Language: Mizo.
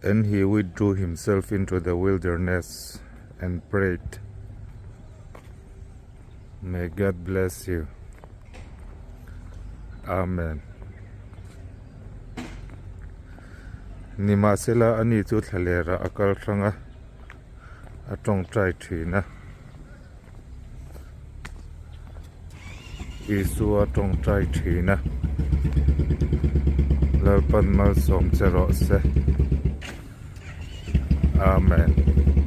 And he withdrew himself into the wilderness and prayed. May God bless you. Amen. Nimahsela ani chu thlalera a kal hrang a, a tawngtai thin a. Isua tawngtai thin a, Lalpan malsawm che rawh se. Amen.